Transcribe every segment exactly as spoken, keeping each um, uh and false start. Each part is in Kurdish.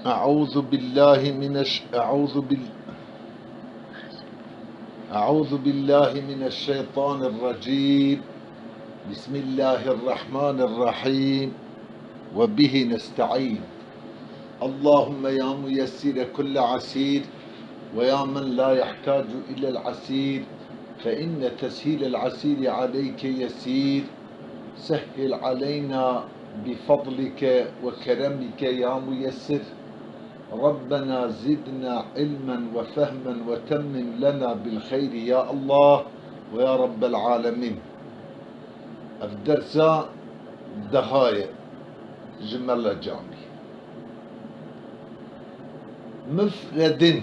أعوذ بالله من الش... أعوذ بال... أعوذ بالله من الشيطان الرجيم. بسم الله الرحمن الرحيم. وبه نستعين. اللهم يا ميسر كل عسير، ويا من لا يحتاج إلى العسير، فإن تسهيل العسير عليك يسير. سهل علينا بفضلك وكرمك يا ميسر. ربنا زدنا علما وفهما وتمم لنا بالخير يا الله ويا رب العالمين. Ev dersa deha ye ji Mela Camî. Mufredin.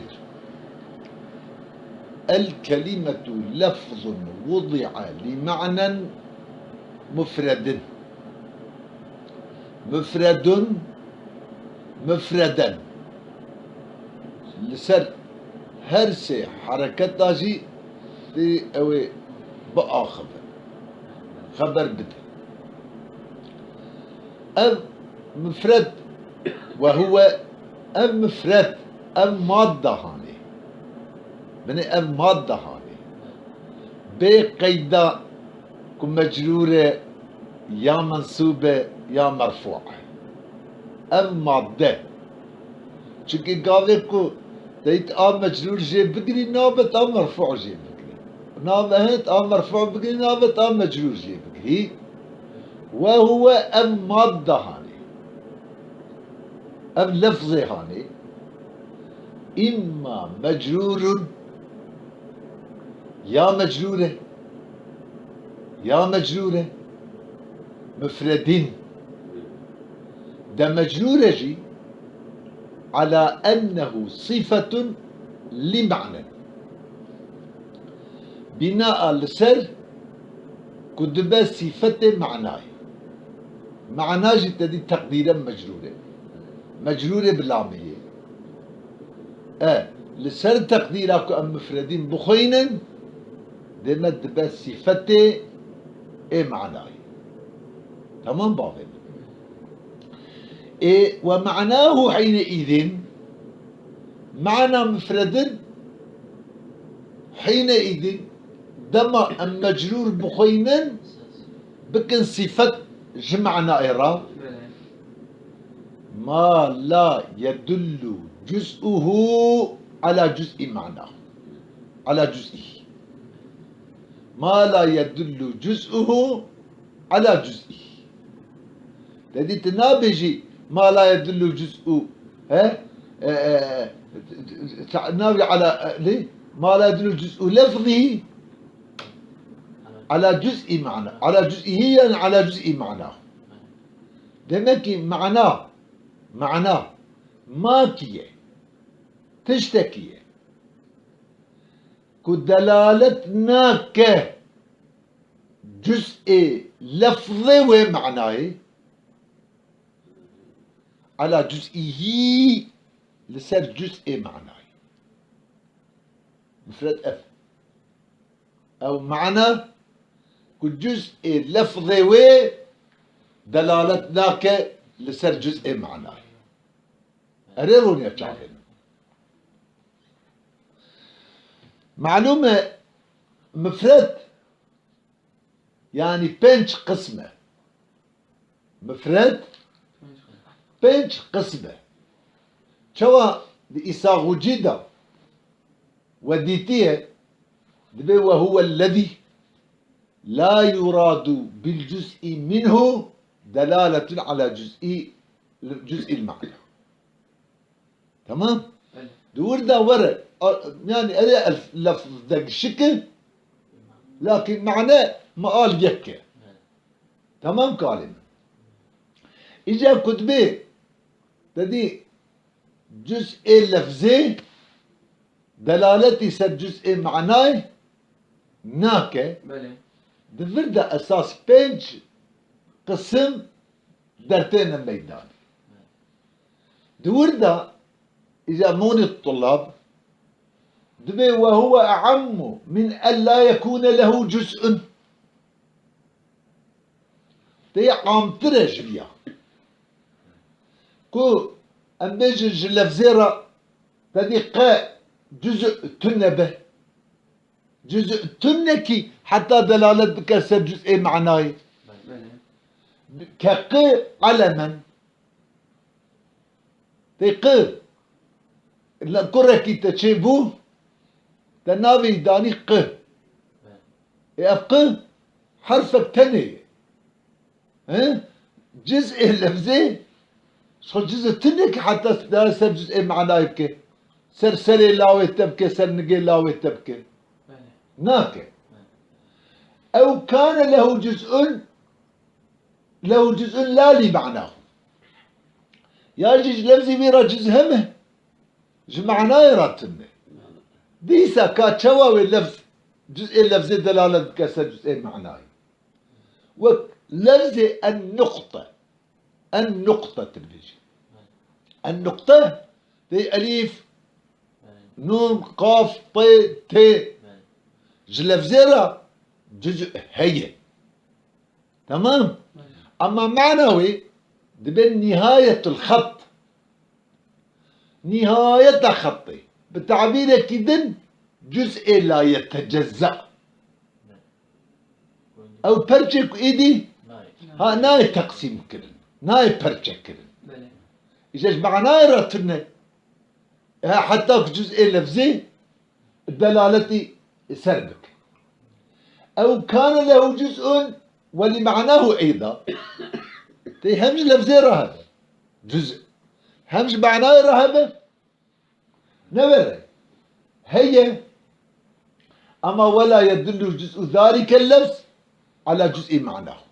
El kelimetu lefzun wudi'a li ma'nen mufredin. Mufredun, mufreden. Li ser her sê hereketa jî dê ew ê biaxive. Xeber bide. Ev mufred we huwe, ev mufred, ev madde hanê. Binê ev madde hanê. Bê qeyda ku mecrûr e, ya mensûb e, ya merfû e. Ev madde. Çimkî gavê ku te yî a mecrûr jê bigirî, nabe ta merfû jê bigirî. Nabe he ta merfû bigirî, nabe ta mecrûr jê bigirî. We huwe ev madde hanê. Ev lefzê hanê. Îmma mecrûrun, ya mecrûr e, ya mecrûr e, mufredîn. De mecrûr e jî, ala ennehu sifetun li ma'nen. Bîna li ser ku dibe sîfetê manayê. Mana jî te dî teqdîre mecrûr e. Mecrûrê bi lamê ye. E, li ser teqdîra ku em mufredîn bixwînin, dê me dibe sîfetê ê manayê. Temam bavê min. Ê, we manahu hîne îdin, mana mufredin hîne îdin, dema em mecrûr bixwînin, bikin sîfet ji manayê re. Belê. Ma la yedullu cuz'uhu ala cuz'i manahu. Ala cuz'ihi. Ma la yedullu cuz'uhu ala cuz'ihi. Te dî tu nabêjî ma la yedullu cuz'u, he? E, e, e, ta-, nabê ala, e, lê? Ma la yedullu cuz'u lefzihi ala cuz'i mana. Ala cuz'ihi yani ala cuz'i mana. Demek ki mana, mana, ma ki ye. Tiştekî ye. Ku delalet nake cuz'ê lefzê wê manayê, ala cuz'ihî li ser cuz'ê manayê. Mufred ev. Ew mana ku cuz'ê lefzê wê delalet nake li ser cuz'ê manayê. Erê rûniye çavên. Malûm e, mifret, yanî pênc qism e. Mifret pênc qism e. Çawa di Îsaxûcî de we dîtiye, dibê "Ve huwellezî la yuradu bil cuz'i minhu delaletun ala cuz'i, cuz'il ma'na." Tamam? Belê. Di wir de were, a, yani erê el-, lefz de gişik e, lakin mane meal yek e. Belê. Tamam kalê min. Îca ku dibê, te dî cuz'ê lefzê delaletî ser cuz'ê manayê nake. Belê. Di vir de esas pênc qisim dertêne meydanê. Di wir de îca monî tulab dibê "Ve huve e'ammu min en la yekûne lehu cuz'un." Tê amtir e ji viya. Ku Em bêjin ji lefzê re, te dî qe cüz'u tune be. Cüz'u tunekî heta delalet bike ser cüz'ê manayê. Belê. Ke qi elemen. Tê qi. Le kurekî te çêbû, te navê danî qi. Ê ev qi herfek tenê ye. He? Ciz'ê lefzê, ji xwe ciz'ê tunekî heta dera ser ciz'ê manayê bike. Ser serê lawê te bike, ser nigê lawê te bike. Belê. Nake. Belê. Ew kane lehu ciz'un, lehu ciz'un la li ma'nahu. Ya jî ji lefzê wî re ciz hebe, ji manayê re tune. Dîsa ka çawa wê lefz, ciz'ê lefzê delalet bike ser ciz'ê manayê. Wek lefzê en-nuqte. En-nuqte tu dibêjî. En-nuqte, tê elîf, nûn, qaf, tê, tê. Ji lefzê re cüz heye. Tamam? Ama mana wê dibe nihayetul xet. Nihayeta xetê. Bi tabîrekî din cüz'ê la yetecezza. Ew perçê ku êdî ha nayê teqsîm kirin, nayê perçe kirin. Belê. Îje ji manayê re tune. Ha, heta ku cüz'ê lefzê delaletî ser bike. Ew kane lehu cüz'un ve li ma'nahu eyda. Tê hem ji lefzê re hebe. Cüz. Hem ji manayê re hebe. Ne were. Heye. Ama wela yedullu cüz'u zalikel lefz ala cüz'i ma'nahu.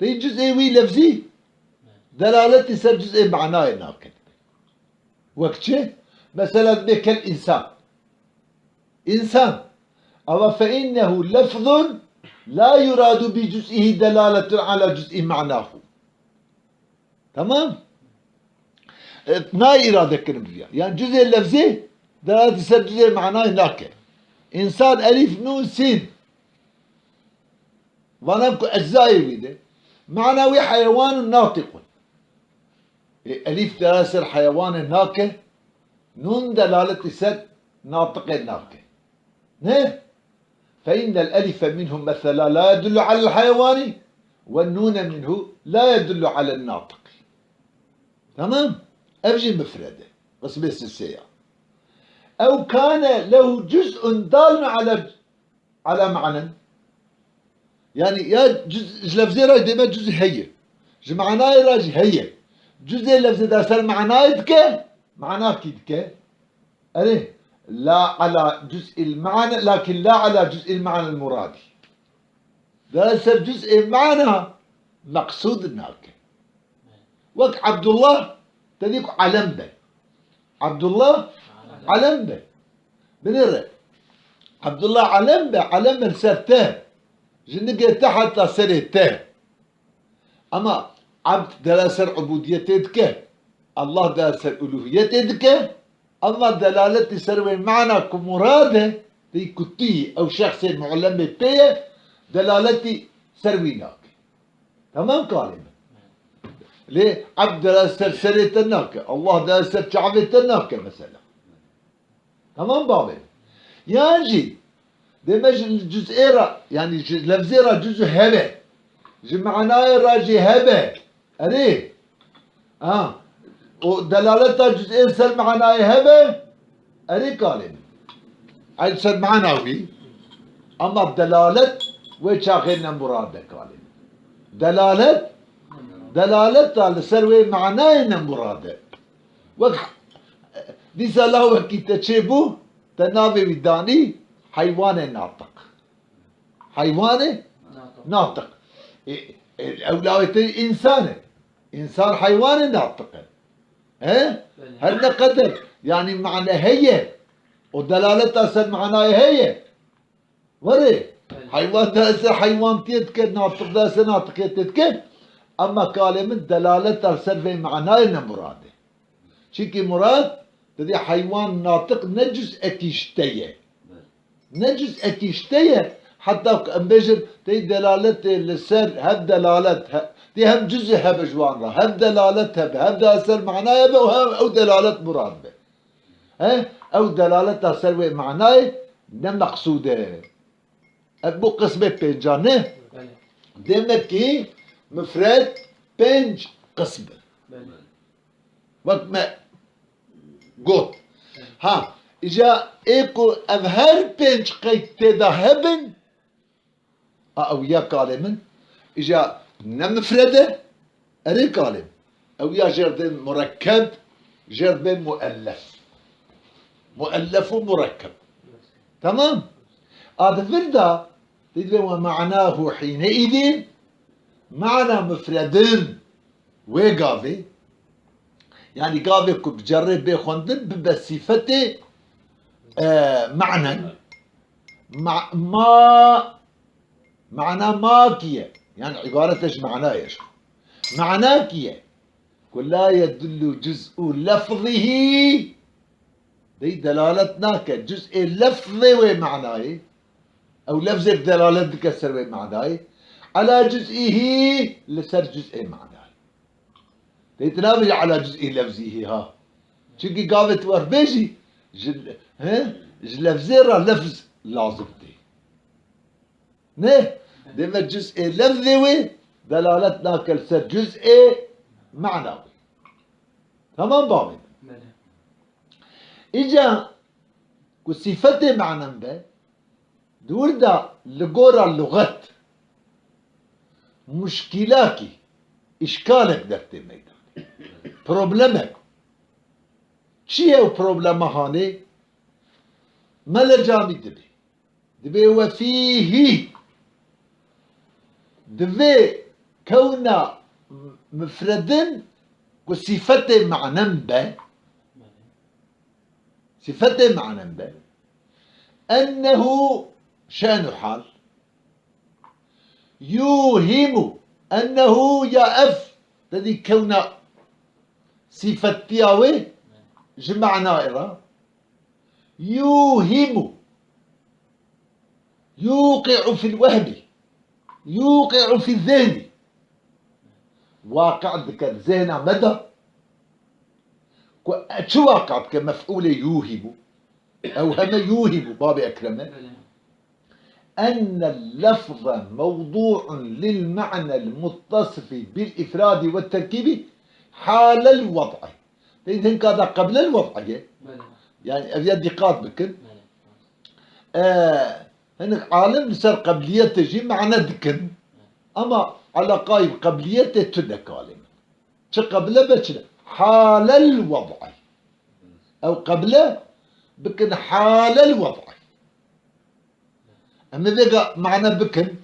Tê cüz'ê wî lefzî delaletî ser cüz'ê manayê nake. Wek çi? Mesela dibê kel insan. İnsan. Ama fe innehu lefzun la yuradu bi cüz'ihi delaletun ala cüz'i ma'nahu. Tamam? E, nayê îrade kirin bi vîya. Yani cüz'ê lefzê delaletî ser cüz'ê manayê nake. İnsan elîf, nûn, sîn. Vana ku eczayê wî de. Mana wî heyewanun natiqun. E, elîf delalet ser heyewanê nake, nûn delaletî ser natiqê nake. Ne? Fe innel elife minhu mesela la yedullu alel heyewani ve nûne minhu la yedullu alel natiqi. Tamam? Ev jî mifred e. Qismê sisê ya. Ew kane lehu cüz'un dalun ala ala ma'nen. Yani ya cüz, ji lefzê re dême cüz heye. Ji manayê re jî heye. Cüzê lefzê de ser manayê dike, mana kî dike? Erê, la ala cüz'il ma'ne, lakin la ala cüz'il ma'nel muradi. De ser cüz'ê mana meqsûd nake. Wek Abdullah, te dî ku alem be. Abdullah alem be. Binêre. Abdullah alem be, alem be li ser te. Ji nigê te heta serê te. Ama abd dela ser ubudiyetê dike. Allah dela ser uluhiyetê dike. Ama delaletî ser wê mana ku murad e, tê ku tî ew şexsê mu'lemê pê ye, delaletî ser wî nake. Tamam kalê min. Lê ebd dela ser serê te nake. Allah dela ser çavê te nake mesela. Tamam bavê min. Yan jî deme ji cüz'ê re, yani ji lefzê re cüz'u hebe. Ji manayê re jî hebe. Erê. Ha. O delaleta cüz'ê ser manayê hebe. Erê kalê min. Ey ser mana wî. Ama delalet wê çaxê ne murad e kalê min. Delalet, delaleta li ser wê manayê ne murad e. Wek dîsa lawekî te çêbû, te navê wî danî heywanê natiq. Heywanê natiq. E, e, ew lawê te însan e. Însan heywanê natiq e. He? Belê. Her ne qeder, yani mane heye. O delaleta ser manayê heye. Were, belê, heywan de ser heywantiyê dike, natiq de ser natiqiyetê dike. Ama kalê min delaleta ser vê manayê ne murad e. Çimkî murad, te dî heywan natiq ne cüz'ekî ji te ye. Belê. Ne cüz'ekî ji te ye, Heta ku em bêjin, tê delaletê li ser hev delalet he-, tê hem cuzê hebe ji wan re, hev delalet hebe, hev de ser manayê be û hem ew delalet murad be. He? Ew delaleta ser wê manayê ne meqsûd e. Ev bû qismê pênca, ne? Belê. Demek ki mifred pênc qism e. Belê. Wek me got. Belê. Ha, îca ê ku ev her pênc qeyd tê de hebin, a ew ya kalê min, îca ne mifred e, Erê kalê. Ew ya jêr dibên murekkeb, jêr dibên muellef. Muellef û murekkeb. Tamam? A di vir de, dibên ve ma'nahu hîne îdîn, ma'na mifredin wê gavê, yanî gavê ku bi cerrê bê xwendin, bibe sîfetê, e, ma'nen. Ma, ma Mana ma kî ye? Yani îbaret e ji manayê ji xwe. Mana kî ye? Ku la yedullu cuz'u lefzihî, dey delalet nake cuz'ê lefzê wê manayê. Ew lefzê delalet dike ser wê manayê. Ala cuz'ihî, li ser cuz'ê manayê. Dey tu nabêjî ala cuz'î lefzihî ha. Çimkî gavê tu wer bêjî, ji, he? Ji lefzê re lefz lazim tê. Ne? Demek cuz'ê lefzê wê delalet nake li ser cuz'ê mana wê. Tamam bavê min? Belê. Îca ku sîfetê manen be, di wir de li gora luxet muşkîlakî, îşkalek dertê meydanê. Problemek. Çi ye ew problema hanê? Mele camî dibê. Dibê we fîhî. Divê kewna mifredin ku sîfetê manen be. Sîfetê manen be. Ennehu şe'nu hal. Yuhimu. Ennehu ya ev. Te dî kewna sîfetiya wê ji manayê re. Yuhimu. Yuqi'u fil wehmi. Yuqi'u fil zihni. Waqi' dike di zihna me de. Ku e çi waqi' dike mef'ulê yuhimu? Ew heme yuhimu, babê Ekrem e. Belê. Enne lefze mewdu'un lil ma'nel muttasifi bil ifradi ve terkibi halel wad'i. Tê hinka da qeblel wad'i ye. Belê. Yani ev ya dîqat bikin. Belê. E, hinek alim li ser qebliyetê jî mane dikin. Ama elaqayî bi qebliyetê tune kalê min. Çi qeble be çi ne. Halel wad'i. Ew qeble bikin halel wad'i. Em ê vêga mane bikin.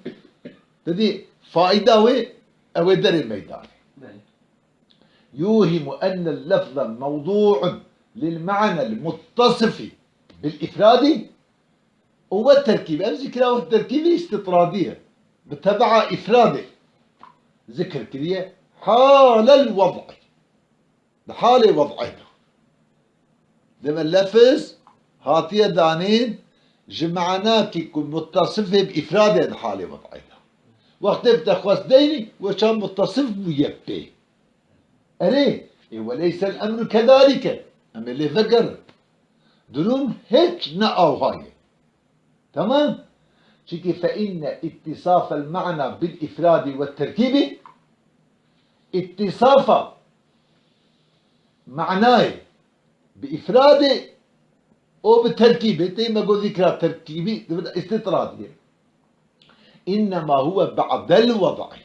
Te dî faîda wê, ew ê derê meydanê. Belê. Yuhimu enne lefze mewdu'un lil ma'nel muttasifi bil ifradi û ve terkîb. Ev zikra ve terkîbî îstitradî ye. Bi tebe'a ifradê zikir kiriye. Halel wad'i. Di halê wad'ê de. Deme lefz hatiye danîn ji manakî ku muttasifê bi îfradê di halê wad'ê de. Wextê bi te xwest deynî, we çawa muttasif bûye pê. Erê, ê we leysel emru kedalike. Em ê lê vegerin. Durum hiç ne awha ye. Tamam? Çimkî fe inne ittisafel ma'na bil ifradi ve terkîbi, ittisafa manayê bi ifradê û bi terkîbê, tê me got zikra terkîbî, di vir de istitradî ye. Innema huve ba'del wad'i.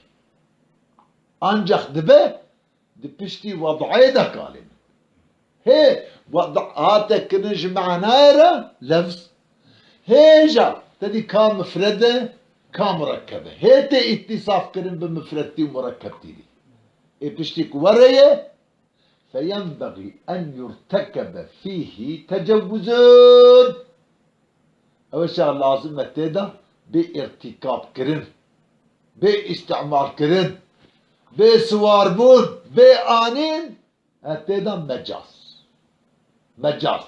Ancak dibe di piştî wad'ê de kalê min. Hê wad' hate kirin ji manayê re lefz. Hê ja te dî ka mifred e, ka murekkeb e. Hê tê îtîsaf kirin bi mifredtî û murekkebtî dî. Ê piştî ku were ye, feyenbexî en yurtekebe fîhî tecewuzun. Ew şa lazim e tê de bê îrtîkab kirin, bê îstîmal kirin, bê siwarbûn, bê anîn, e tê de mecaz. Mecaz.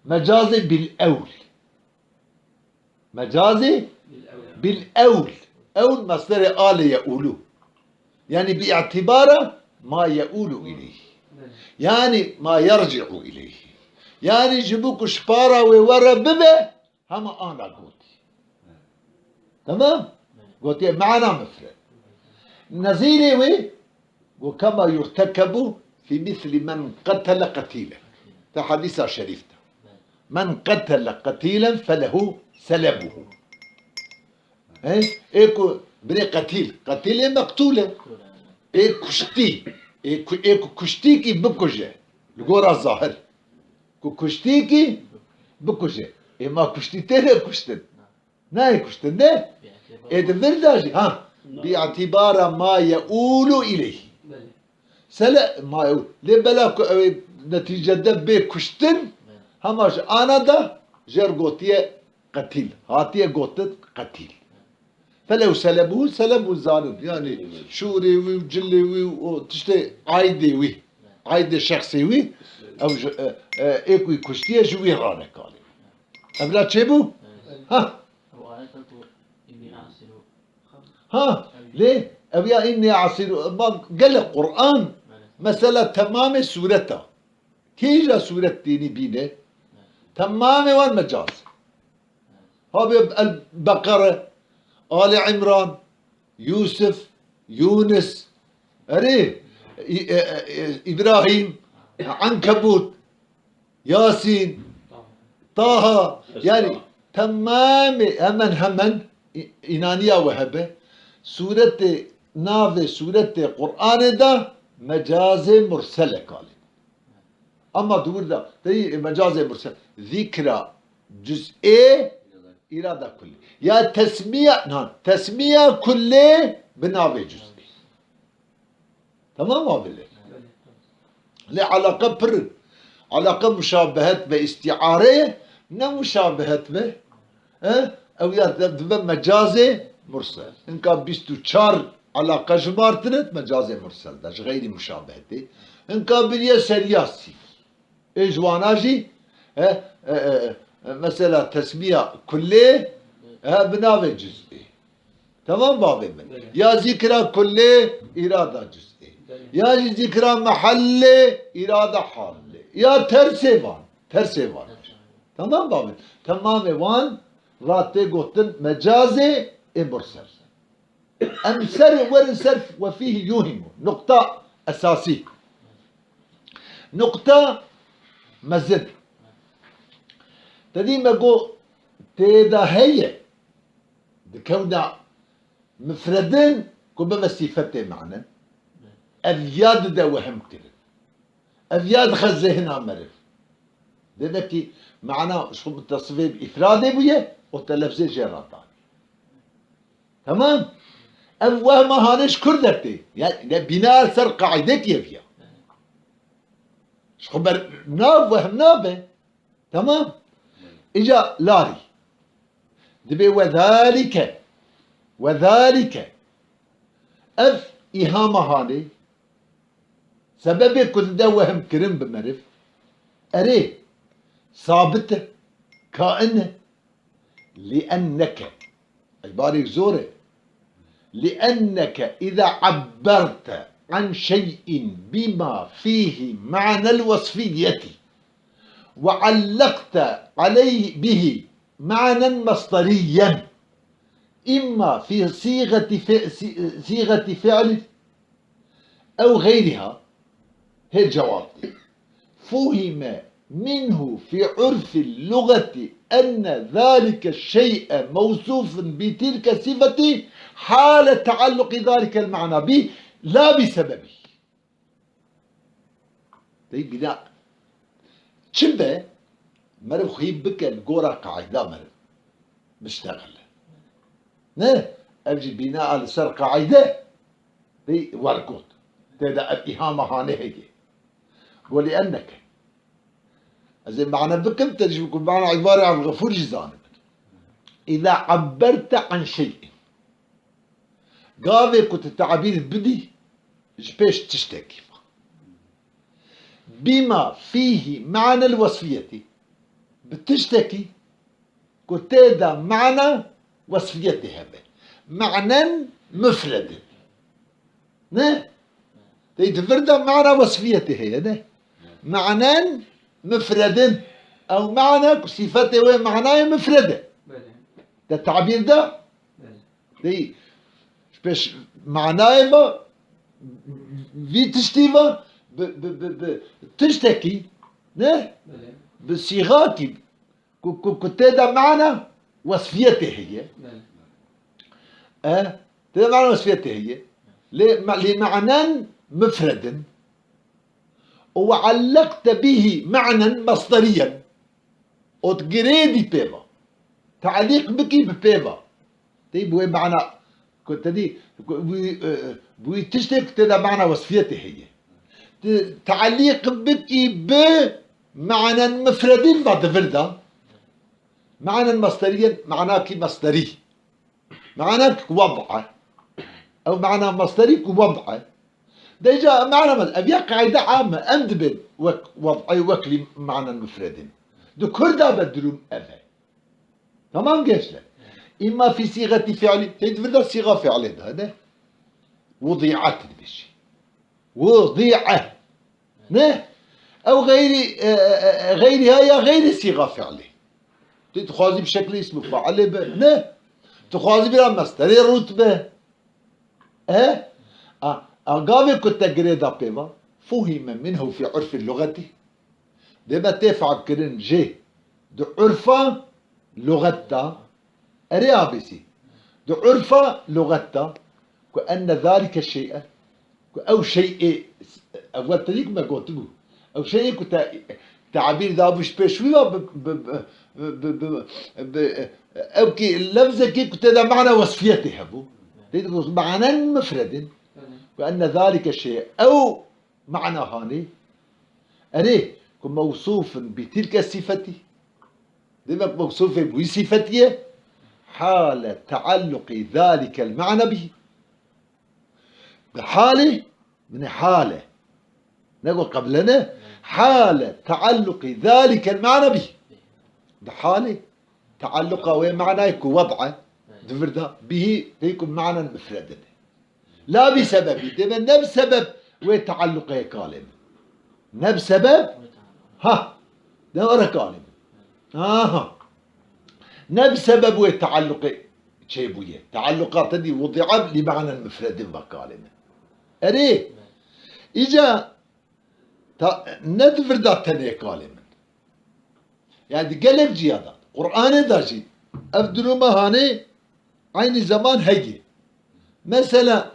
Mecazê bil ewl. Mecazê bil ewl. Ewl mesderê ale yeûlu. Yani bi îtibara ma yeûlu ileyh. Yani ma yerci'u ileyh. Yani ji bo ku ji para wê were bibe, hema ana gotî. Tamam? Gotiye mana mifred. Nezîrê wê, got, kema yurtekebu fî mislî men qetele qetîlen. Te hadîsa şerîf de. Men qetele qetîlen felehu selebuhu. He? Ê ku birê qetîl, qetîl ê meqtûl e. Ê kuştî, ê ku, ê ku kuştîkî bikuje, li gora zahir. Ku kuştîkî bikuje. Ê ma kuştî têne kuştin. Nayê kuştin, ne? Ê di vir de jî, ha, bi îtibara ma yeûlu ileyh. Belê. Sele, ma yeû-, lê bela ku ew ê netîcede bê kuştin, Belê. Hema ji ana de jêr gotiye qetîl. Hatiye gotin qetîl. Felew selebuhu, selebu zanin. Yani şûrê wî û cilê wî û o tiştê aydê wî. Aydê şexsê wî. Ew ji, e, e, ê ku wî kuştiye ji wî rane kalê. Ev la çêbû? Ha. Ha, lê ev ya inni asiru, ma gelek Qur'an, mesela temamê sureta. Kîja suret dînî bîne, temamê wan mecaz. Ha bi El-Beqere, Ali Imran, Yusuf, Yunus, erê, İ-, e, e, e, İbrahim, Ankebut, Yasin, Taha, yani temamê hemen hemen i-, inaniya we hebe. Suretê, navê suretê Qur'anê de mecazê mursel e kalê. Ama di wir de, teyî mecazê mursel. Zikra cüz'ê irada kulli. Ya tesmiya, na, tesmiya kulli bi navê cüz'ê. Tamam abi lê. Lê alaka pir in. Alaka muşabehet ve istiare ye, ne muşabehet ve, e, ew ya de-, dibe mecazê mursel. Hinka bîst û çar alaka jimartine mecazê mursel de, ji xeyrî muşabehetê. Hinka biriye seriya sî. Ê ji wana jî, e, e, e, e, mesela tesmiya kullê, e, bi navê cüz'ê. Tamam bavê min. Belê. Ya zikra kullê, irada cüz'ê. Belê. Ya jî zikra mehellê, irada hallê. Ya tersê van, tersê van. Tersê van. Tamam bavê. Temamê wan ra tê gotin mecazê ê mursel. Em ser werin ser ve fîhî yuhimu. Nokta esasî. Nokta mezin. Te dî me got têda heye. Dikewna mifredin ku bibe sîfetê manen. Ev ya dide wehim kirin. Ev ya dixe zehna meriv. Demek ki mana ji xwe mutasifê bi îfradê bûye û te lefzê jê re danî. Tamam? Ev wehma hanê ji kur dertê. Ya, ya bîna ser qaîdekî ev ya. Ji xwe ber nav wehm nabe. Tamam? Îca larî. Dibê we zalike. We zalike. Ev îhama hanê. Sebebê ku dide wehim kirin bi meriv. Erê. Sabit e. Kain e. Li'enneke. Îbarek zor e. Li'enneke iza abberte an şey'in bima fihi ma'nel wasfiyeti ve allakte aleyh bihi ma'nen masdariyen imma fi sigati fi-, si-, sigati fi'l ew geyriha, hê cewab dê. Fuhime minhu fi urfil lugati enne zalike şey'e mewsufun bi tilke sifeti hale taalluqi zalikel ma'na bi, la bi sebebi. Dey bîna. Çi be? Meriv xwî bike li gora qaîda meriv biştexile. Ne? Ev jî bîna li ser qaîde dey wergot. Tê de ev îhama hanê heye. Go lî enneke. Ez ê mane bikim, te ji ku mana îbare Evgafûr jî zanibin. Îza ebberte an şey'in. Gavê ku tu tabîr bidî, ji pêş tiştekî ve. Bîma fîhî manel wesfiyetî. Bi tiştekî ku tê de mana wesfiyetê hebe. Manen mufredin. Ne? Tê di vir de mana wesfiyetê heye, ne? Manen mufredin. Ew mana ku sîfetê wê manayê mufred e. Belê. Te tabîr da? Belê. Tê ji pêş manayê ve, vî tiştî ve, bi, bi, bi, bi tiştekî, ne? Belê. Bi sîxakî, ku, ku, ku tê de mana wesfiyetê heye. Belê. E, tê de mana wesfiyetê heye. Lê, me-, lê manen mufredin. Û we allekte bihî manen masderiyen. Û tu girêdî pê ve. Te'lîq bikî bi pê ve. Tê bi wê mana, ku te dî, ku wî, e, bi wî tiştê ku tê de mana wesfiyetê heye. Tu te'lîq bikî bi manen mufredin ve di vir de. Manen masderiyen, manakî masderî. Mana ku wed e. Ew mana masderî ku wed e. Dê ca mana mas-, ev ya qaîde am e, em dibên wek wed'ê, wek lî manen mufredin. Di Kurda be durum ev e. Tamam gençler. Îmma fî sîxetî fi'lî, tê di vir de sîxa fi'lê de, ne? Wudi'et dibêjî. Wudi'e. Ne? Ew xeyrî, e, e, e, xeyrî ha ya xeyrî sîxa fi'lê. Tu dixwazî bi şeklê îsmu failê be? Ne. Tu dixwazî bira mesderê rût be? E? A, a gavê ku te girê da pê va, fuhîme minhu fî urfî luxetî. Dê me tê fehmkirin jê di urfa luxet da. Erê abêsî. Di urfa luxet da ku enne zalike şey'e, ku ew şey'ê, ewel te dî ku me gotibû, ew şey'ê ku te tabîr dabû ji pêş wî ve bi, bi, bi, ew kî lefzekî ku tê de mana wesfiyetê hebû. Tê de manen mufredin. Ku enne zalike şey'e, ew mana hanê. Erê, ku mewsûfin bi tilke sîfetî. Demek mewsûfê bi wî sîfetî ye. Hale tealluqî zalikel ma'ne bihî. Bi halê, binê hale. Ne got qeblene. Hale tealluqî zalikel ma'ne bihî. Bi halê tealluqa wê manayê ku wed e, di vir de, bihî, pê ku manen mufredin e. La bi sebebî, dê be ne bi sebeb wê tealluqê kalê min. Ne bi sebeb, ha, ne were kalê min. Aha. Ne bi sebeb wê tealluqê çêbûye. Tealluqa te dî wudi'e li manen mufredin ve kalê min. Erê, îca ta, ne di vir de tenê kalê min. Yani di gelek ciya de, Qur'anê de jî ev duruma hanê eynî zeman heye. Mesela,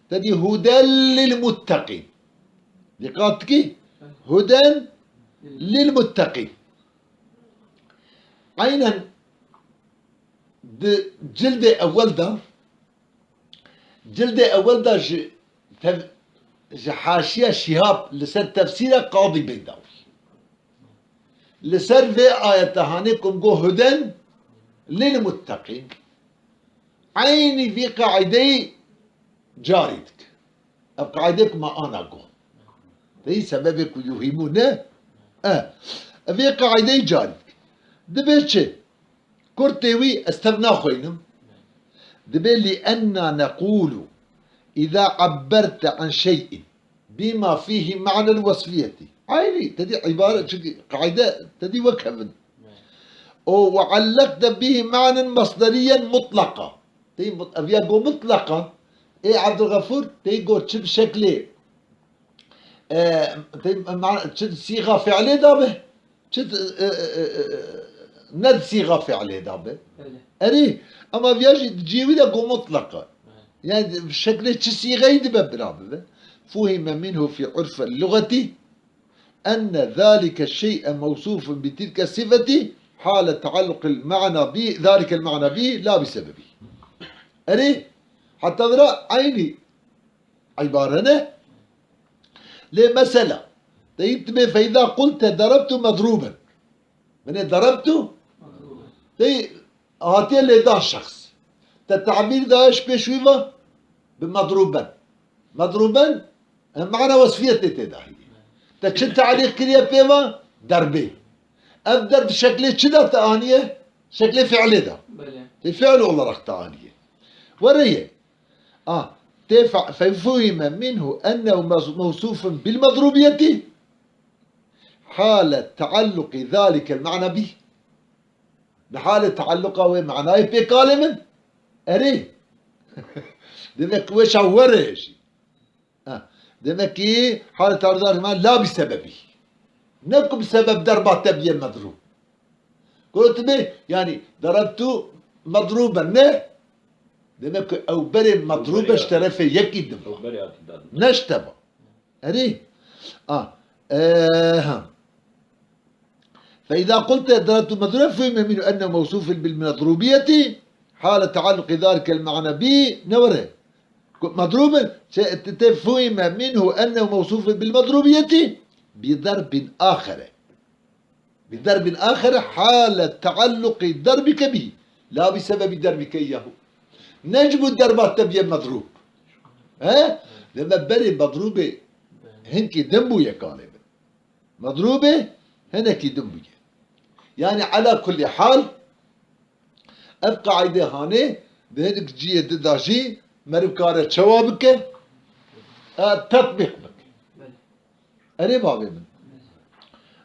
te dî huden lil mutteqîn. Dîqat dikî? Huden lil mutteqîn. Aynen di cildê ewel de, cildê ewel de ji tev-, ji haşiya Şihab li ser tefsîra Qadî Beydawî. Li ser vê ayete hanê ku got huden lil mutteqîn. Eynî vî qaîdeyî carî dik. Ev qaîde ku me ana got. Teyî sebebê ku yuhîmû ne? E, ev vê qaîdeyî carî dik. Dibe çi? Kurtê wî ez tev naxweynim. Dibe li enna neqûlu îza ebberte an şey'in bima fîhî ma'nel wesfiyetî. Eynî, te dî îbare, çi qaîde, te dî wek hev in. O, we allekte bihî ma'nen masderiyen mutlaqa. Tey mut-, ev ya got mutlaqa. Ê Abdulgafur, tey got çi bi şeklê, e, tey ma-, çi sîxa fi'lê da be, çi, e, e, e, e, ne sîxa fi'lê da be. Belê. Erê, ama viya jî cî wî de got mutlaqa. Belê. Yani şeklê çi sîxeyî dibe bira bibe. Fuhime minhu fî urfel lugeti enne zalike şey'e mewsufun bi tilke sifeti hale taalluqil ma'na bi, zalikel ma'na bi, la bi sebebi. Erê, heta vira eynî îbare ne. Lê mesela, te yî dibê feyda qulte darabtu madruben. Binê darabtu, te hatiye lêdan şexs. Te tabîr daye ji pêş wî ve bi madruben. Madruben, e, mana wesfiyetê tê de heye. Te çi talîq kiriye pê ve? Derbê. Ev derb şeklê çi de te aniye? Şeklê fiilê de. Belê. Tê fiil olarak da anîye. Were ye. A, tê fe-, fefuhime minhu ennehu mez-, mewsufun bil medrubiyeti. Hale taalluqi zalikel ma'na bih. Di halê taalluqa wê manayê pê kalê min. Erê. Demek ki wê şa were jî. Ha. Demek ki halê taalluqa la bi sebebî. Ne ku bi sebeb derba te bîye medrûb. Gotibê, yani, darabtu medrûben, ne? Demek ki ew berê medrûbe ji terefê yekî din. Ew berê hatî dan. Ne ji te ba. Erê. A. E, ha. فإذا قلت ضربت مضروبا فهم منه أنه موصوف بالمضروبية حال تعلق ذلك المعنى به نوره. مضروبا فهم منه أنه موصوف بالمضروبية بضرب آخر. بضرب آخر حال تعلق ضربك به لا بسبب ضربك إياه. Ne ji bo derba te bûye medrûb. He? Deme berê medrûbê hinkî din bûye kalê min. Medrûbê hinekî din bûye. Yani ala kulli hal, ev qaîde hanê di hinek cihê di de jî meriv kare çawa bike? E, tetbîq bike. Erê bavê min.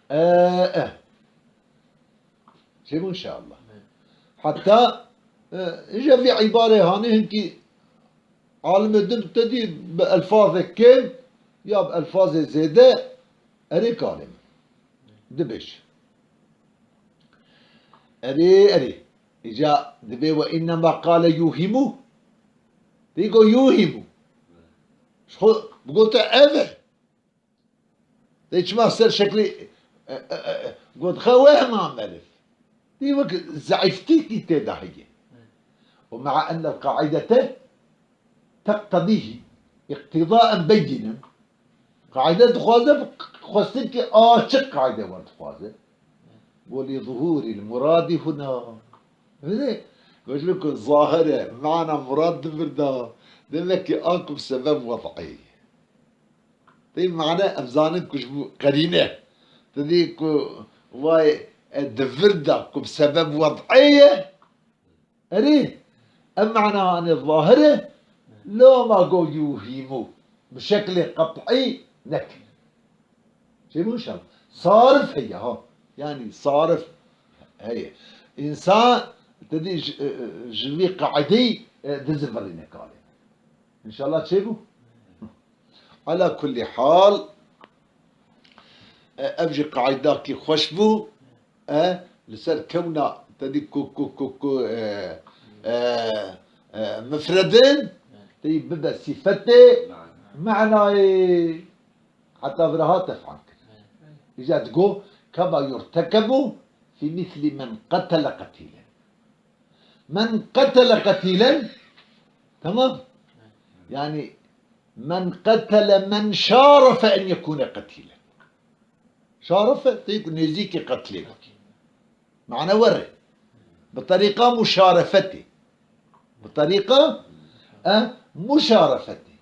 E, e. Çêbû inşallah. Heta, e, îja vê îbarê hanê hinkî alimê din te dî bi elfazê kêm ya bi elfazê zêde erê kalê min. Dibêj. Erê, erê. Îca dibê ve innema qale yuhimu. Dî go yuhimu. Ji xwe bigote ev e. Dê çima ser şeklî, e, e, e, got, xwe wehma meriv. Dî wek zeîftîkî tê de heye. Û mea enne qaîdete teqtedîhî îqtîdaen beyînen. Qaîde dixwaze xwestinkî açiq qaîde werdixwaze. Bo lî zuhûrî muradî huna. Bidê, gojlu ku zahir e, mana murad di vir de. Demek ki a ku bi sebeb wed'ê. Tê mane em zanin ku ji bo qerîne. Tu dî ku vay, e, di vir de ku bi sebeb wed'ê ye. Erê, em mana hanê zahir e, loma go yuhîmû. Bi şeklê qet'î neke. Çêbû inşallah. Sarif heye ha. Yani sarif heye. Însan tu dî ji, e, e, ji vî qaîdeyî, e, dizivirîne kalê. Înşallah çêbû. Ala kullî hal, e, ev jî qaîdakî xweş bû. E, li ser kewna te dî ku, ku, ku, ku, e, e, e, mifredin, te yî bibe sîfetê manayê. Heta vira hate fehm kirin. Îca digo, kema yurtekebu fî mîslî men qetele qetîlen. Men qetele qetîlen, tamam? Yani, men qetele men şarefe en yekûne qetîlen. Şarefe, tê ku nêzîkî qetlê bû. Mane were. Bi terîqa muşarefetê. Bi terîqa, e, muşarefetê.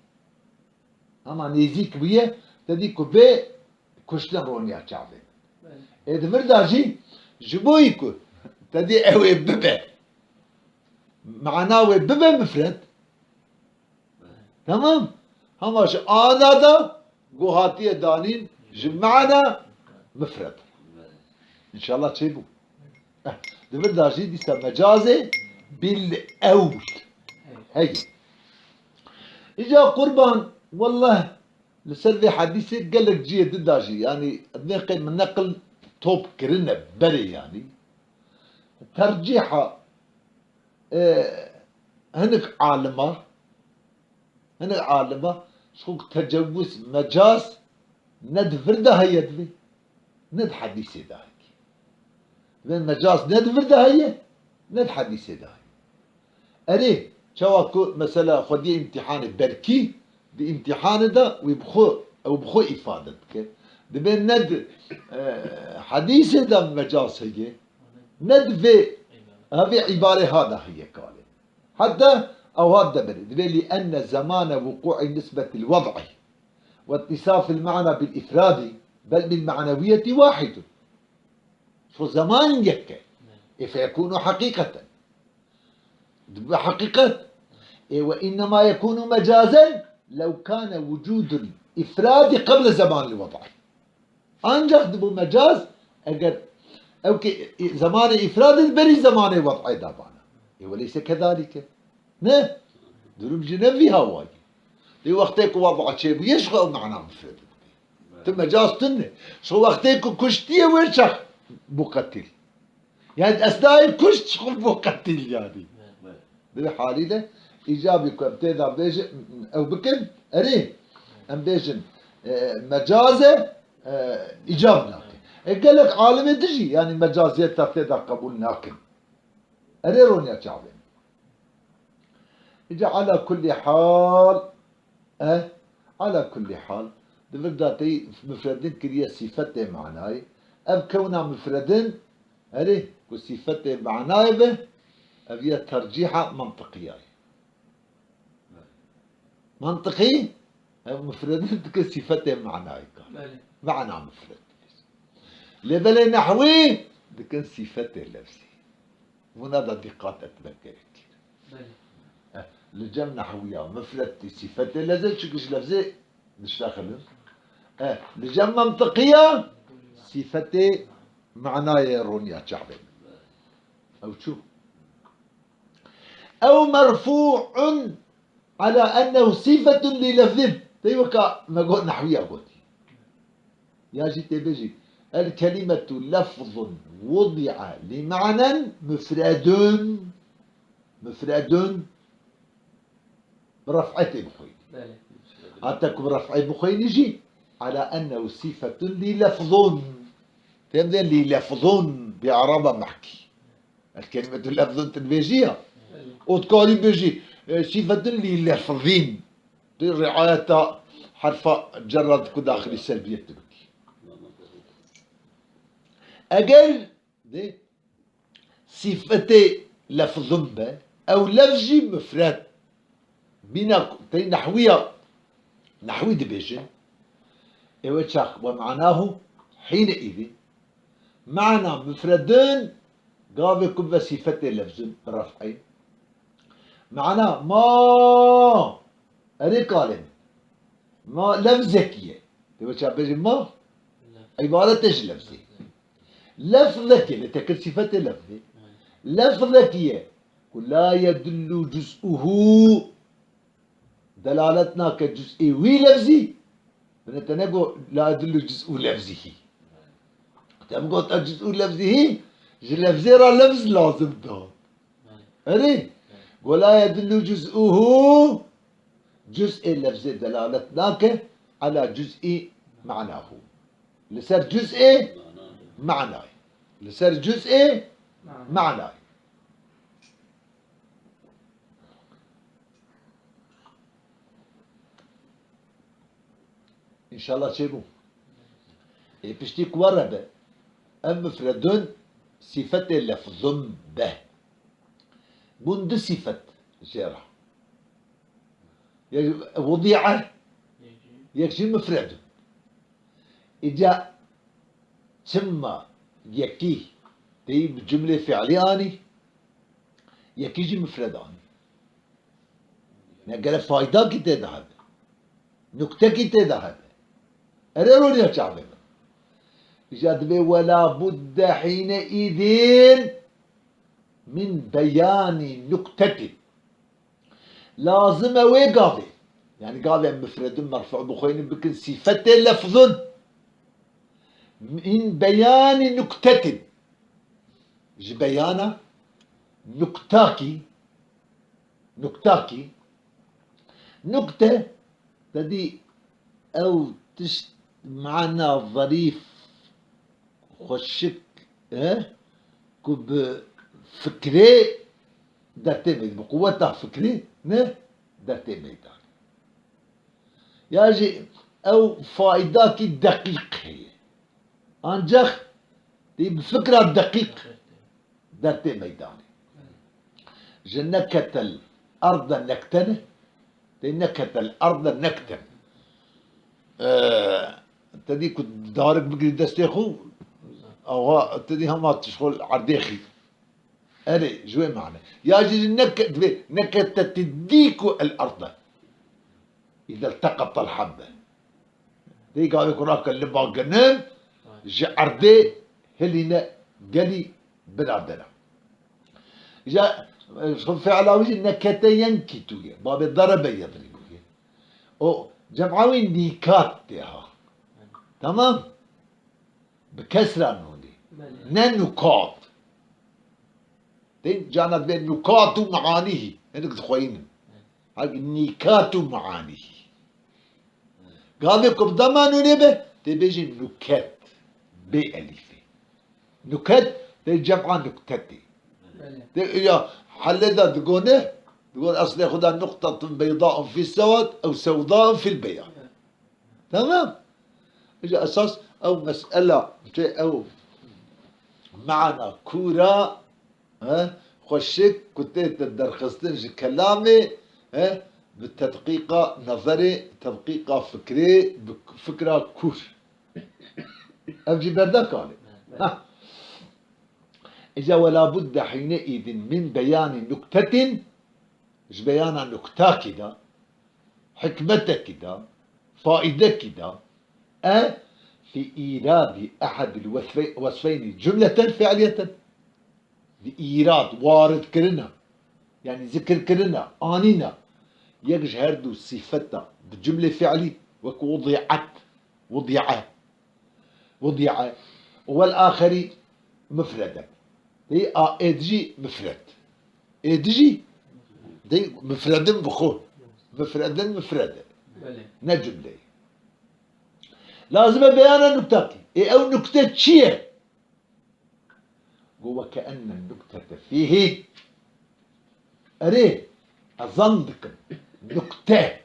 Ama nêzîk bûye, te dî ku bê kuştin roniya çavê. Ê di vir de jî ji bo yî ku te dî ew ê bibe. Mana wê bibe mifred. Tamam. Hema ji ana de ku hatiye danîn ji mana mifred. Înşallah çêbû. Eh, di vir de jî dîsa mecazê bil ewl. Hey. Îca qurban, wallah, li ser vê hedîsê gelek cihê di de jî, yanî, vê qey min neqil top kirine berê, yanî. Tercîha, e, hinek alima, Hinek alima ji xwe tecewuz, mecaz ne di vir de heye divê, ne di hedîsê de heye. Divê mecaz ne di vir de heye, ne di hedîsê de heye. Erê, çawa ku mesela xwediyê îmtîhanê belkî di îmtîhanê de wî bi xwe, ew bi xwe îfade dike. Divê ne di, e, hedîsê de mecaz heye, ne di vê, ha vê îbarê ha de heye kalê. Heta ew hat de berê. Divê لأن زمان وقوع نسبة الوضع واتصاف المعنى بالإفراد بل بالمعنوية واحد. Şu zaman yek e. Ê feyekûnû heqîqeten. Dibe heqîqet. Ê ve înnema yekûnû mecazen lew kâne wucûdul îfradî qeble zemanil wed'î. Ancak dibû mecaz eger ew ki zemanê îfradê berî zemanê wed'ê dabana. Ê weleyse kedalîke. Ne? Durum jî ne vî hawayî. Lê wextê ku wed'a çêbûye ji xwe ew mana mufredi dibê. Tu mecaz tune. Ji xwe wextê ku kuştiye wê çax bû qetîl. Yani esnayê kuşt ji xwe bû qetîl yani. Bi vî halî de îcabî ku em tê de bêjin, ew bikin, erê, em bêjin, e, mecaz e, e, îcab nake. E, gelek alimê dijî, yani mecaziyeta tê de qebûl nakin. Erê roniya çavên. Îca ala kullî hal, e, ala kullî hal, di vir de tey mufredin kiriye sîfetê manayê. Ev kewna mufredin, erê, ku sîfetê manayê be, ev ye tercîha mantiqiya ye. Mantiqî, ev mufredin dike sîfetê manayê kar. Belê. Mana mufred. Lê belê nehwî dikin sîfetê lefzî. Buna da dîqat etmek gerek. Belê. Eh, li cem nehwiya mufred tê sîfetê lefzê, çunku ji lefzê diştexilin. Eh, li cem mantiqiya sîfetê manayê roniya çavê. Ew çû. Ew merfû'un ala ennehu sîfetun li lefzin. Tey weka me got nehwiya gotî. Ya jî tê bêjî, el kelimetu lefzun wudi'a li ma'nen mufredun. Mufredun. Bi ref'etê bixwînî. Belê. Heta ku bi ref'ê bixwînî jî, ala ennehu sîfetun li lefzun. Fêm de li lefzun bi araba mehkî. El kelimetu lefzun tu dibêjî ya. Belê. Û dikarî bêjî, e, sîfetun li lefzîn. Tu riayeta herfa cerra ku daxilî selbiyet dibikî. Eger de sîfetê lefzun be, ew lefz jî mufred. Bîna ku tey nehwiya, nehwî dibêjin. Ew çax we manahu hîne îdî. Mana mufredin gavê ku ve sîfetê lefzin bi ref'ê. Mana ma, erê kalê min. Ma lefzekî ye. Dê we çax bêjin ma? Lefz. Îbaret e ji lefzê. Lefzekî, lê te kir sîfetê lefzê. Lefzekî ye. Ku la yedullu cuz'uhu. Delalet nake cuz'ê wî lefzî. Bine te nego la yedullu cuz'u lefzîhî. Te bigot a cuz'u lefzîhî, ji lefzê re lefz lazim da. Erê, go la yedullu cuz'uhu, cuz'ê lefzê delalet nake, ala cuz'i ma'nahu. Li ser cuz'ê manayê. Li ser cuz'ê manayê. Înşallah çêbû. Ê piştî ku we re be, ev mufredun sîfetê lefzun be. Bûn du sîfet jê re. Yek wudi'e, yek jî mufredun. Îca çima yekî tê bi cumlê fi'lî anî, yekî jî mufred anî? Ne gere faydakî tê de hebe. Nuktekî tê de hebe. Erê roniya çavê min. Îca dibê wela budde hîne îdîn min beyanî nuktetî. Lazim e wê gavê. Yani gavê em mufredin merfu bixweynin bikin sîfetê lefzun. Min beyanî nuktetin. Ji beyana nuktakî, nuktakî, nukte, te dî ew tişt mana zerîf, xweşik, e, ku bi fikrê dertê meydan, bi quweta fikrê ne dertê meydan. Ya jî ew faydakî deqîq heye. Ancax tê bi fikra deqîq dertê meydanê. Ji neketel arde nektene, tê neketel arde nekten. Ee, te dî ku darik bigirî destê xwe, awa te dî hema tişt xwe erdê xî. Erê, ji wê mane. Ya jî neke-, divê nekete tidîku el arde. Îde ilteqetel hebbe. Dê gavê ku rake li baginin, ji erdê hilîne gelî binadera. Ja, e, fi'la wî jî nekete yenkitu ye. Babê darebe yedribu ye. O cem'a wî nîkat tê ha. Tamam? Bi kesra nûnê. Belê. Ne nukat. Tên cana divê nukat û meanîhî. Hinek dixweyînin. Halbuki nîkat û meanîhî. Gavê ku bi dema nûnê be, tê bêjî nuket. Bê elîfê. Nuket, tê cem'a nuktetê. Belê. Tê ya helle de digone, digon eslê xwe de nuqtetun beydaun fî sewad ew sewdaun fîl beyan. Tamam. Îca esas ew mesela, şey, ew mana kûra, he, xweşik ku tête derxistin ji kelamê, he, bi tedqîqa nezerê, tedqîqa fikrê, bi fikra kûr. Ev jî berde kalê. Ha. Îca wela budde hîne îdin min beyanî nuktetin, ji beyana nuktakî de, hikmetekî de, faîdekî de, e, fi îradî ehedil wesfe-, wesfeynî cumleten fiiliyeten. Di îrad, warid kirina, yanî zikir kirina, anîna, yek ji her du sîfeta bi cumlê fiilî, wek wudi'et, wudi'e, wudi'e, û wel axerî mufreden. Dê a êd jî mufred. Êd jî dê mufredin bi xwe. Mufredin mufrede. Belê. Ne cumleyê. Lazim e beyana nuktakî. Ê ew nukte çi ye? Go, "Ve keenne nuktete fîhî." Erê, ez zan dikim. Nukte.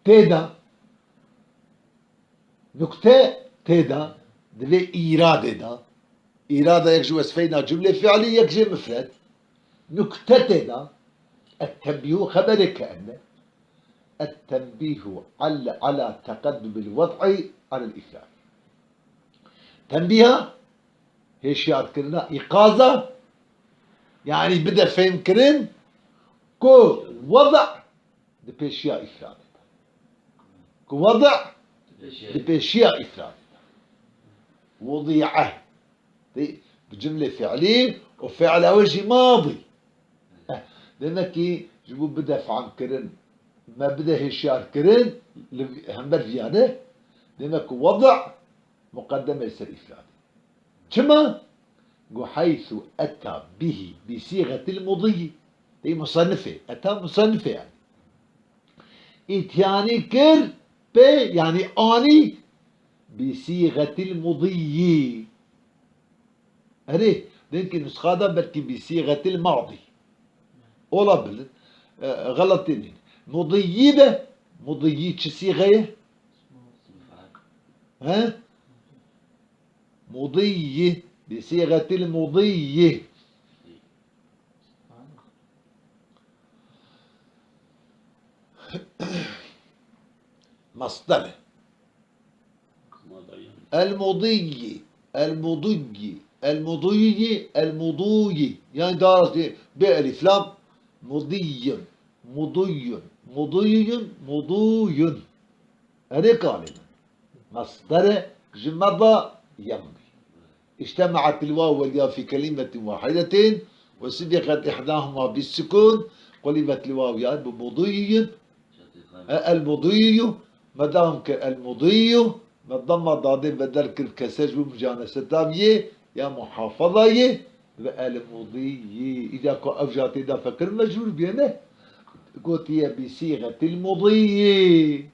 Tê de. Nukte tê de. Divê îradê de. Îrada yek ji wesfeyna cumlê fiilî, yek jê mufred. Nukte tê de. Et-tenbîhu xeberê keenne. Et-tenbîhu al-, ala teqeddumil wed'i alel îfrad. Tenbîha, hêşyarkirina, îqaza, yanî bide fêhmkirin ku weda di pêşiya îfradê de. Ku weda di pêşiya îfradê de. Wudi'e. Tê bi cumlê fiilî û fiila wê jî madî. Eh, demek ki ji bo bide fehmkirin, me bide hêşyarkirin li hember viya ne, demek ku weda muqeddem e ser îfradê. Çima? Go heysu eta bihî bi sîgetil mudiyî. Ey musannifê, eta musannifê yani. Îtyanî kir pê, yani anî bi sîgetil mudiyî. Erê, denkî nusxa da belkî bi sîgetil madî. Olabilir. E, xeletî nîne. Mudiyî be, mudiyî çi sîge ye? He? Mudiyî, bi sîgetil mudiyî. Masder. El mudiyî, el mudiyî, el mudiyî, el mudiyî. Yani daha az diye, be elif lam, mudiyîn, mudiyîn, mudiyîn, mudiyîn. Erê kalê min. Masdere ji meda yemdî. اجتمعت الواو والياء في كلمة واحدة وسبقت إحداهما بالسكون، قلبت الواو ياء بمضي. المضي، مدام كان المضي، مدام ضادين بدل كل كسر جو مجانسة تامية يا محافظة يه، المضي. إذا كو أفجاتي دا فكر مجهول بينه، قلت هي بصيغة المضي.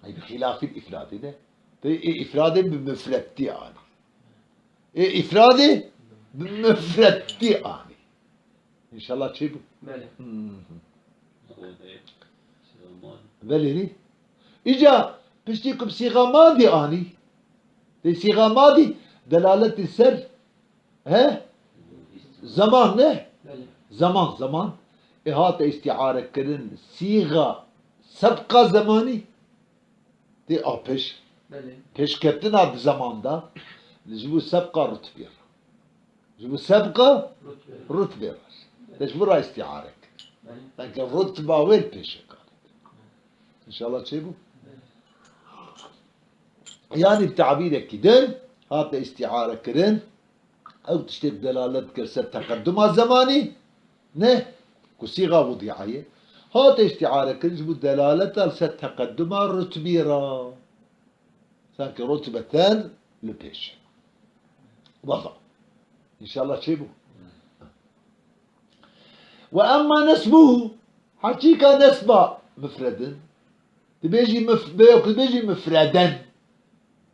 Ey bi xîlafî îfradê de. Tê ê îfradê bi mufrettî anî. Ê îfradê bi mufrettî anî. Înşallah çêbû. Belê. Hmm. Belê nî. Îca piştî ku bi sîxa madî anî. Tê sîxa madî delaletî ser He? Zeman ne? Belê. Zeman, zeman. E hate îstîare kirin sîxa sebqa zemanî. Tê a pêş. Belê. Pêşketina di zeman de ji bo sebqa rutbê re. Ji bo sebqa rutbê re. Te ji vira îstîare kir. Sanki rutba wê li pêşê kar. Înşallah çêbû. Yanî bi tabîrekî din hate îstîare kirin, ew tiştêk delalet dikir ser teqeduma zemanî, ne ku sîxa wudîa ye. Hate îstîare kirin ji bo delaleta li ser teqeduma rutbî re. Sanki rutbeten li pêş. Weza. Înşallah çêbû. Ve emma nesbuhu, heqîqa nesba mifredin. Dibêjî mif-, bê ku dibêjî mifreden.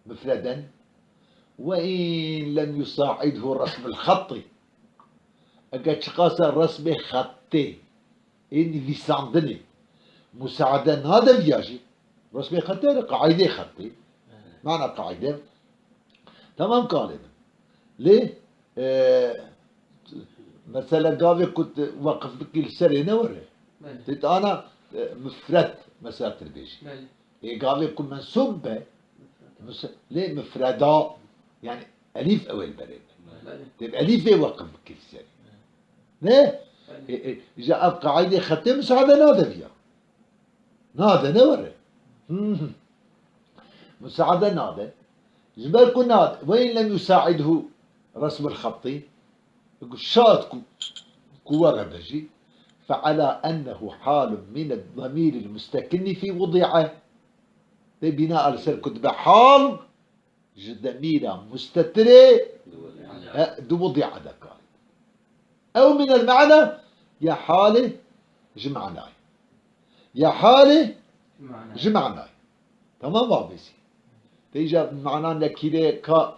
Mifreden. Ve in lem yusaidhu resmul xettî. Eger çiqasa resmê xettê, ê nivîsandinê, musaade nade viya jî. Resmê xettê, qaîdê xettê. Mana qaîde. Temam kalê min. Lê, e, mesela gavê ku tu weqif bikî li serê ne were. Belê. Tê tu ana, e, mifret mesela tu dibêjî. Belê. Ê gavê ku mensûb be, mifret. Mis-, lê mifreda, yani elîf ew ê li berê be. Belê. Tê bi elîfê weqif bikî li serê. Ne? Belê. Ê, ê, îja ev qaîdê xetê musaade nade viya. Nade, ne were. Hı hı. Musaade nade. Ji ber ku nade. Ve in lem yusaidhu resmul xettî. Ku şart ku, ku were be jî. Fe ala ennehu halun min ed-demîril mustekinni fî wudi'e. Tê bîna li ser ku dibe hal ji demîra mustetirê, e, di wudi'a de karî. Ew min el ma'na, ya halê ji manayê. Ya halê ji manayê. Tamam, va bêsî. Tê îja mana nekîrê ka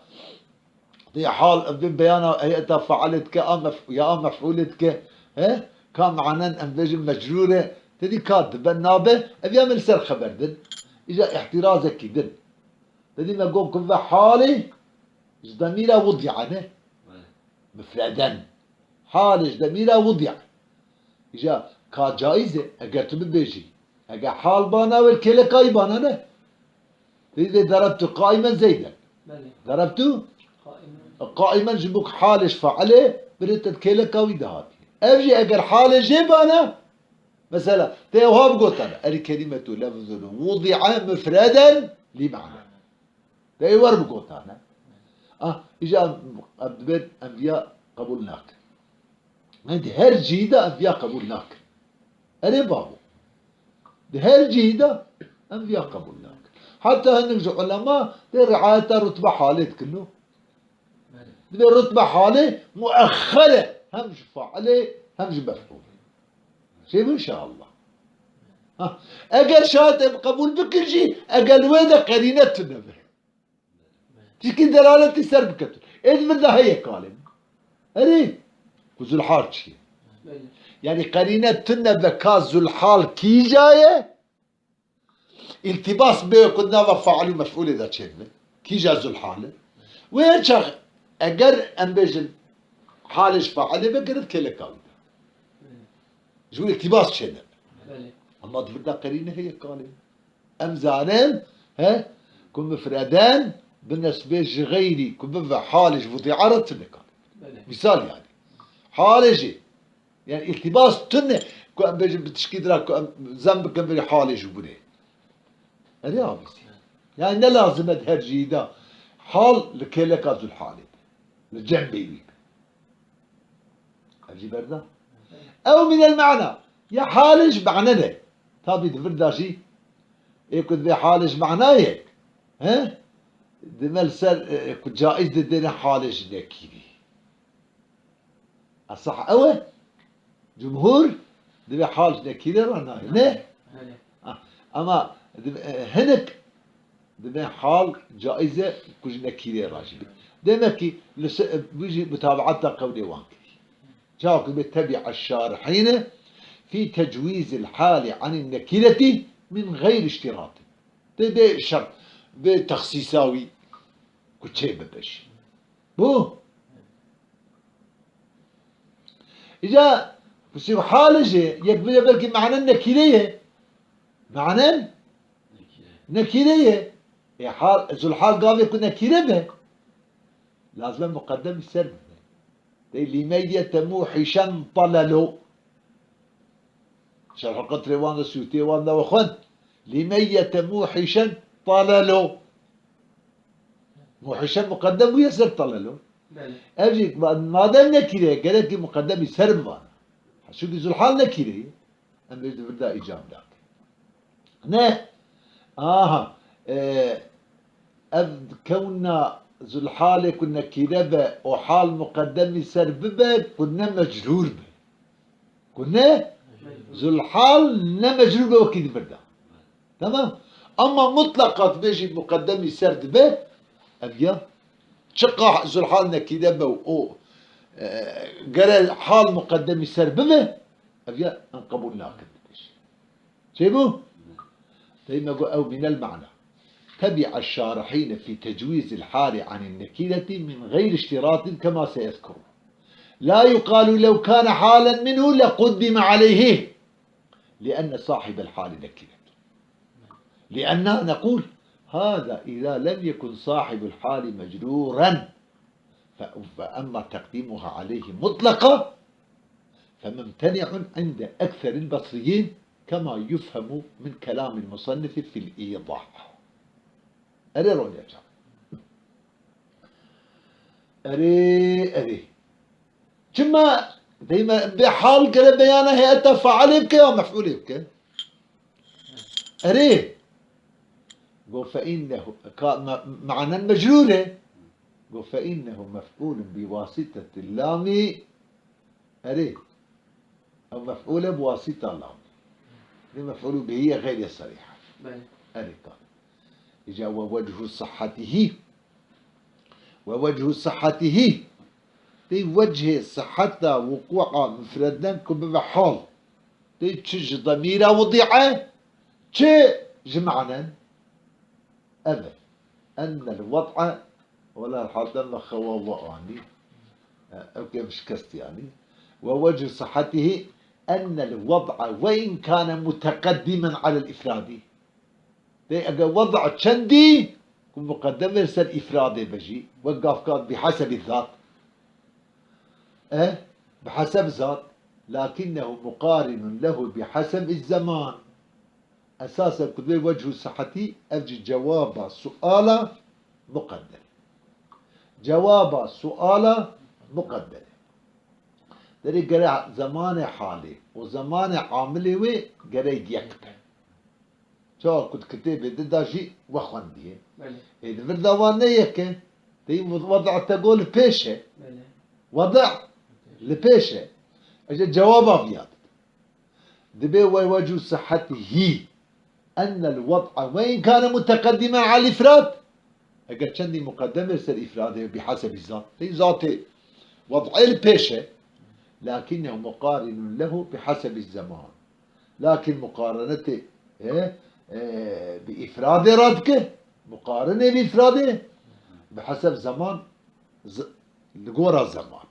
tê hal, ev beyana heyeta failê dike, a mef-, ya a mef'ulê dike, he? Ka manen em bêjin mecrûr e. Tê dî ka dibe nabe, ev ya min li ser xeber din. Îja îhtirazekî din. Tê dî me got ku ve halê ji demîra wudi'a ne. Belê. Mifreden. Halê ji demîra wudi'a. Îja ka caiz e, eger tu bibêjî. Eger hal bana wê kêlekayî bana ne. Tê dî darabtu qaimen Zeyden. Belê. Darabtu qaimen. Qaimen ji bo halê ji failê birê te kêleka wî de hatî. Ev jî eger halê jê bana, mesela, te ewha bigotane. Erî kelimetu lefzun wudi'a mifreden lî ma'na. Te ê wer bigotane. Ah, îja em, em dibên em viya qebûl nakin. Em di her cihî de em viya qebûl nakin. Erê babo. Di her cihî de em viya qebûl nakin. Heta hinek ji ulema dê riayeta rutbe halê dikin, no? Dibê rutbe halê muexxer e. Hem ji failê hem ji mef'ulê. Çêbû inşallah. Ha, eger şayet em qebûl bikin jî, eger li wê de qerîne tune be. Tişkî delaletî ser biketin. Ê di vir de heye kalê. Erê, ku zulhal çi ye? Belê. Yani qerîne tune be ka zulhal kîja ye? Îltîbas bê ku nava fail û mef'ulê de çêdibe. Kîja zulhal e? Wê çax eger em bêjin halê ji failê be, gerek kêleka wî de. Ji bo îltîbas çêdibe. Belê. Ama di vir de qerîne heye kalê. Em zanin, he, ku mifreden bi nesbê ji xeyrî ku bibe halê ji wudi'a re tune kalê. Belê. Misal yani. Halê jî. Yani îltîbas tune ku em bêjin bi tişkî dira ku em zem bikin vê halê ji bûnê. Erê abîsî. Yani ne lazim e di her cihî de hal li kêleka zulhalê be. Li cembê wî be. Ev jî berda. Ew min el ma'na. Ya halê ji ma'ne ne. Tabî di vir de jî ê ku divê halê ji ma'nayê. He? Dime li ser, e, ku caiz de dêne halê ji nekîrî. Esah ew e. Cumhur divê hal ji nekîrê re nayê. Ne? Belê. Ah, ama div-, e, hinek Dibê hal caiz e ku ji nekîrê re jî bê. Demek ki li se-, bi jî mutabaeta qewlê wan kirî. Çawa ku dibê tebi'a şarihîne fî tecwîzil hali anî nekîretî min xeyr iştiratin. Dê bê şert, bê texsîsa wî ku çê bibe jî. Bû? Îca ku sî halê jê yek bide belkî manen nekîre ye. Manen nekîre ye. Ê hal, zulhal gavê ku nekîre be, lazim e muqeddemî ser bibe. Tê lîmeyete mûhişen talelo. Şerh Qetrê wan de sûtê wan de we xwend. Lîmeyete mûhişen talelo. Mûhişen muqeddem bûye ser talelo. Belê. Ev jî ma-, madem nekîre, gerekî muqeddemî ser bivana. Çunkî zulhal nekîre ye. Em bê di vir de îcab nake. Ne. Aha. E, ev kewna zulhalê ku nekîre be û hal muqeddemî ser bibe ku ne mecrûr be. Ku ne zulhal ne mecrûr be wekî di vir de. Tamam. Ama mutlaqa dibêjî muqeddemî ser dibe, ev ya çiqa zulhal nekîre be û, e, gere hal muqeddemî ser bibe, ev ya em qebûl nakin dibêjî. Çêbû? Tey me got ew mînel mana. تبع الشارحين في تجويز الحال عن النكرة من غير اشتراط كما سيذكر. لا يقال لو كان حالا منه لقدم عليه لأن صاحب الحال نكرة. لأننا نقول هذا إذا لم يكن صاحب الحال مجرورا، ف-، فأما تقديمها عليه مطلقا فممتنع عند أكثر البصريين كما يفهم من كلام المصنف في الإيضاح. Erê Ronya çav. Erê, erê. Çima deyme bê hal gere beyana heyeta failê bike ya mef'ulê bike? Erê. Go fe innehu, ka-, ma-, manen mecrûr e. Go fe innehu mef'ulun bi wasiteti lami. Erê. Ew mef'ul e bi wasita lam. Lê mef'ulu bihî ye xeyrê serîh. Belê. Erê ka. Îca we wechu sihhetihi. We wechu sihhetihi. Tê wechê sihheta wuqûa mufreden ku bibe hal. Tê çi ji demîra widî'e, çi ji manen. Ev e. Ennel wed'a, wela halden ve xewa ve anî. E, ew kêm şikest yanî. Ve wechu sihhetihi ennel wed'a ve in kâne muteqeddimen alel ifradî. Tê eger wed'a çendî ku muqeddem e ser ifradê be jî, wek gavkat bihesebî zat. E, biheseb zat. Lakinnehu muqarinun lehu bihesebî zeman. Esasen ku divê wechu sihhetî, ev jî cewaba suala muqedder. Cewaba suala muqedder. Derê gere zemanê halê û zemanê amilê wê gere yek be. Çawa ku di kitêbê di da jî we xwendiye. Belê. Ê di vir de wan ne yek e. Tê wed-, weda te got li pêş e. Belê. Weda li pêş e. Eje cewaba viya dide. Dibê we wecu sihhetihi ennel wed'a ve in kâne muteqeddimen alel ifrad. Eger çendî muqeddem e ser ifradê bihesebî zat. Tê zatê wed'ê li pêş e. Lakinnehu muqarinun lehu bihesebî zeman. Lakin muqarenetê, e, e, bi ifradê re dike. Muqarene bi ifradê. Bi heseb zeman, z-, li gora zeman.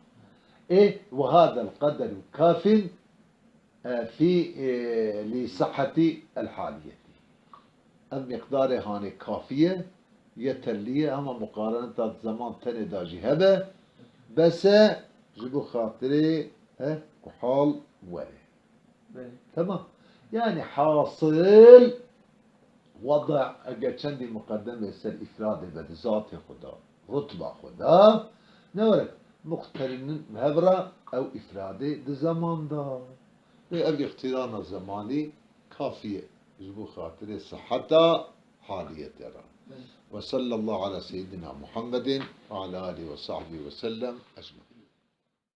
Ê, ve hadel qederu kafin, e, fî, e, li sihheti el haliyeti. Ev miqdarê hanê kafî ye, yeterlî ye, hema muqareneta zeman tenê da jî hebe, bes e, ji bo xatirê, e, ku hal were. Belê. Tamam. Yani hasil, wada eger çendî muqeddem e ser ifradê be di zatê xwe de, rutba xwe de, ne were, muqterinin bi hev re ew ifradê di zeman de. Lê ev îqtîrana zemanî kafî ye ji bo xatirê sihheta haliyetê re. Belê. Ve sallallahu ala seyyidina Muhammedin ve ala alihi ve sahbihi ve sellem ecmaîn.